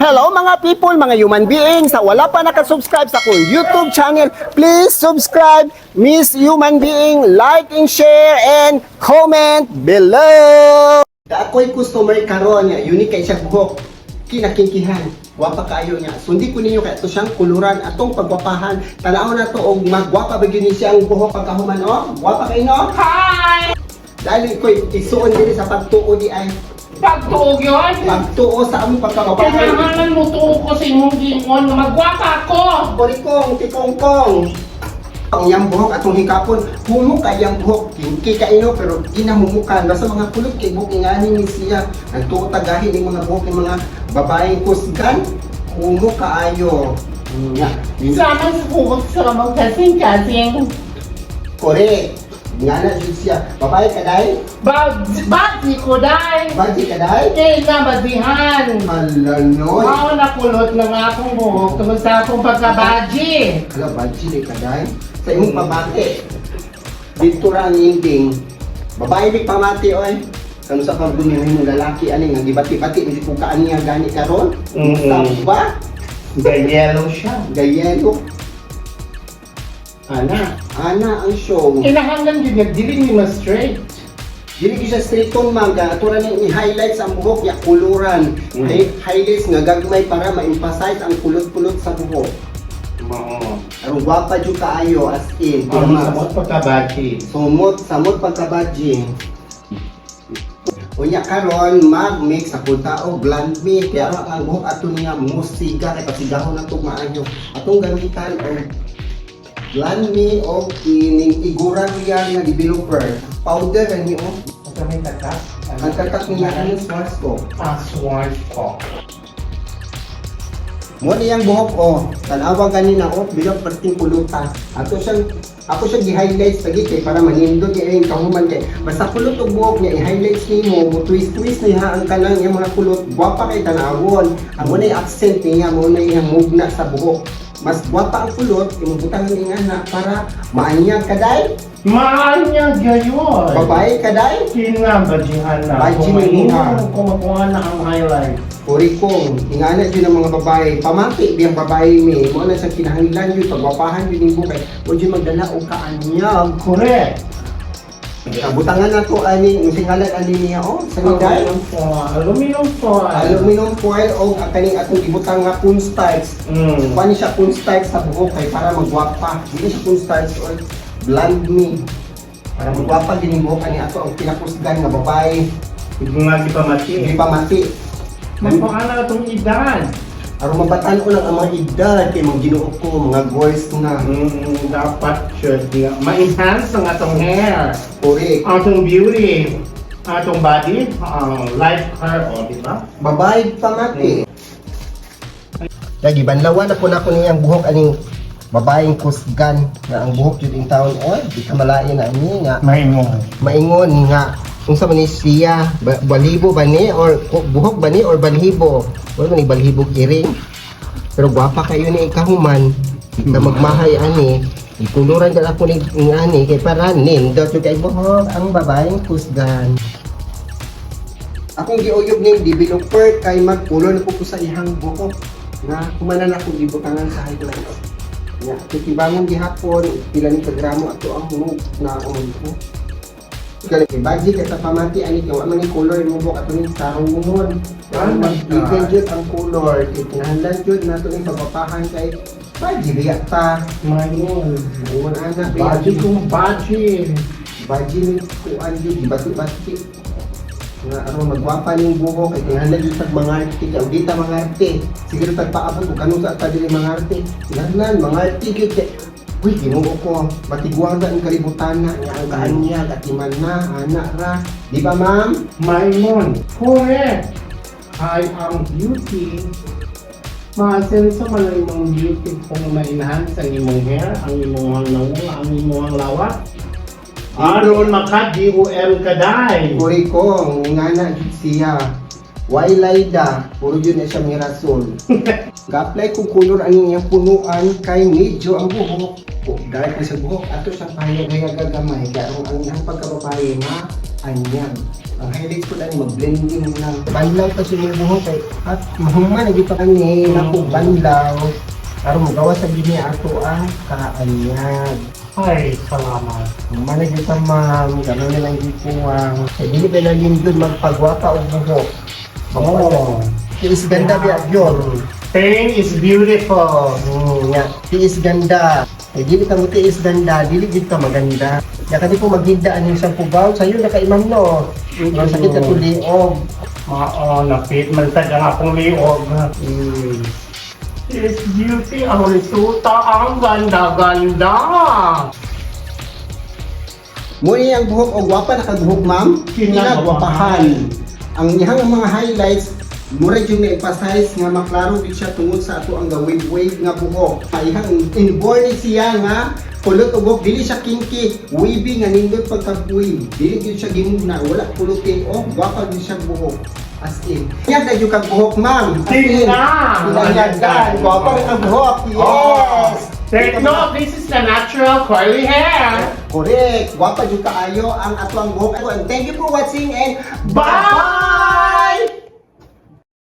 Hello, mga people, mga human beings, sa wala pa nakasubscribe sa akong YouTube channel, please subscribe, Miss Human Being, like and share and comment below. Ako'y customer karon niya, unique kay siya buhok. Kinakinkihan, gwapa kaayo niya. Sundi ko ninyo kay ato siyang kuluran, atong pagwapahan. Tanaw na to og magwapa ba gyud ni siya ang buhok pagkahuman, oh. Gwapa kay, no? Hi! Dahil ko'y isuon diri sa pagtuo di ay Pagtuog yun? Pagtuo sa among pagkababae. Kailangan mo tuo ko sa imong gingon nga magwapa ko! Korikong, tikongkong. Ang iyang buhok atong hikapon, humok kay iyang buhok, kinki kaino pero ginahumukan. Basta mga kulot kay buhok ingani ni siya. Nagtuo tagahi ning mga buhok ng mga babaeng kusgan, humok kaayo. Nga. Sama sa buhok sa mga kasing-kasing. Correct. Nga na jud siya. Babae ka dai? Baji ko day! Baji ka dai? Kay na badihan! Hala noy. Mao na kulot ng akong buhok tungod sa akong pagkabaji. Hala, baji di ka dai? Sa imong pamati. Dito ra ang ending. Babae di pamati oy. Kano sa pagdumi mo lalaki ani nga gibati-bati mi kung kaan niya gani karon. Sa ba? Gayelo siya. Gayelo. Ana, ana ang show. Kinahanglan gyud nga dili ni mas straight. Dili gyud siya straight tone, ma'am, kay ato ra ni i-highlights ang buhok ya kuluran. Highlights nga gagmay para ma-emphasize ang kulot-kulot sa buhok. Mao. Aron gwapa jud kaayo, as in. Ang samot pagkabaji. Sumot, samot pagkabaji. Unya karon mag-mix ako tao blend me kaya ang buhok ato niya musiga kay pasigahon na to maayo. Atong gamitan og blend me og kining Igora Real nga developer. Powder ani oh. Asa may tatak? Ang tatak niya ani Schwarzkopf. Ah, Schwarzkopf. Mo niyang buhok oh. Tanawa ganina oh, bilog perting puluta. Ato siyang ako siya gi-highlights lagi kay para manindot niya yung kahuman kay basta kulot og buhok niya i-highlights nimo mo twist twist niya ang kanang iyang mga kulot, gwapa kay tanawon. Ang mo na yung accent niya, mo na iyang mugna sa buhok, mas gwapa ang kulot imong butangan ni ana para maanyag ka day. Maanya gayon. Babae ka day. Kinabajihan na. Baji Kung mo ha. Kung makuha na ang highlight. Kurikong, ingana yun ang mga babae. Pamati biyang babae mi. Mo na sa kinahanglan yun, pagwapahan yun yung bukay. O yun magdala og kaanyag. Correct. Butangan na to ani, ang singalan ani niya oh, sa niday. Aluminum foil. Aluminum foil. Aluminum foil o ang kaning atong gibutang nga cornstarch. Kuha ni siya cornstarch sa buhok kay para magwapa. Dili siya cornstarch or blend me. Para magwapa din yung buhok ani ato ang pinakusgan nga babae. Hindi nga si pamati. Hindi pa mati. Makuha na itong edad. Aron mabatan ko lang ang mga edad kay mga Ginoo ko, mga girls na. Dapat should nga ma-enhance ang atong hair. Correct. Atong beauty. Atong body. Ang life hair. O, di ba? Babae pamati. Lagi banlawan na po na ko niyang buhok aning babaeng kusgan nga ang buhok jud in town oy, di ka malain na ani nga Maingon. Maingon nga unsa man ni siya, balibo ba ni or buhok ba ni or balhibo, wala man ni balhibo iring, pero gwapa kayo ni ikahuman, di ka magmahay ani, ikuluran ka ako ni ngani kay para nindot jud kay buhok ang babaeng kusgan. Akong giuyog ning developer kay magkulor na po ko sa ihang buhok nga humanan ako gibutangan sa highlights nga titibangon gihapon pila ni ka gramo ato ang hunog na on ko. Kali baji kay sa pamati ani kay wa man ni color imong buhok ato ning sarungon. Ah, Mag-even jud ang color kay kinahanglan jud nato ning pagpapahan kay baji biya ta. Maingon. Ingon ana biya. Baji kung baji. Baji ni kuan jud bati-bati nga aron magwapa ning buhok kay kinahanglan jud tag mangarte kay di ta mangarte siguro tag paabot kung kanus-a ta dili mangarte, kinahanglan mangarte gyud kay uy, Ginoo ko, batigwang ang kalibutan na nga ang kaanyag at iman na ana ra, di ba, ma'am? Maingon. Correct. I am beauty. Maasenso man ang imong beauty kung ma-enhance ang imong hair, ang imong nawong, ang imong lawa. Aron maka DOM ka day. Uri ko ngana jud siya. Why Laida? Puro yun na siya may rason. Ga-apply kong color ang iyang punuan kay medyo ang buhok. Dako, dark na sa buhok. Ato siyang pahayag-hayag gamay. Kaya ang iyang pagkababae nga, anyag. Ang highlights ko lang, mag-blending lang. Banlaw pa sa imong buhok kay at mahuman na gyud pa kani nako banlaw. Aron mogawas sa gini ato ang kaanyag. Ay, salamat. Human na gyud ta, ma'am, gano'n na lang gyud kuwang. Kay dili ba lalim gyud magpagwapa og buhok. Oo. Tiis ganda biya gyud. Pain is beautiful. Nga, tiis ganda. Kay dili ka mo tiis ganda, dili gyud ka maganda. Ya kani po maghigda aning shampoo bowl sayo na kay ma'am, no. Ang sakit na tuliog. Mao, napit man sad ang akong liog. It's beauty ang resulta. Ang ganda-ganda. Muni ang buhok og gwapa na kag buhok, ma'am. Kinagwapahan. Ang iyang mga highlights mura jud na-emphasize nga maklaro gid siya tungod sa ato ang wave wave nga buhok. Iyang inborn ni siya nga kulot og buhok, dili siya kinky, wavy nga nindot pagka wave. Dili gyud siya gimugna, wala kulutin o gwapa gyud siya buhok. As in. Yan na jud kag buhok, ma'am. As in. Tingnan! Tinanyagan. Gwapa na kag buhok. Yes. Oh. Take note, this is the natural curly hair. Correct. Gwapa jud kaayo ang ato ang buhok. And thank you for watching and Bye!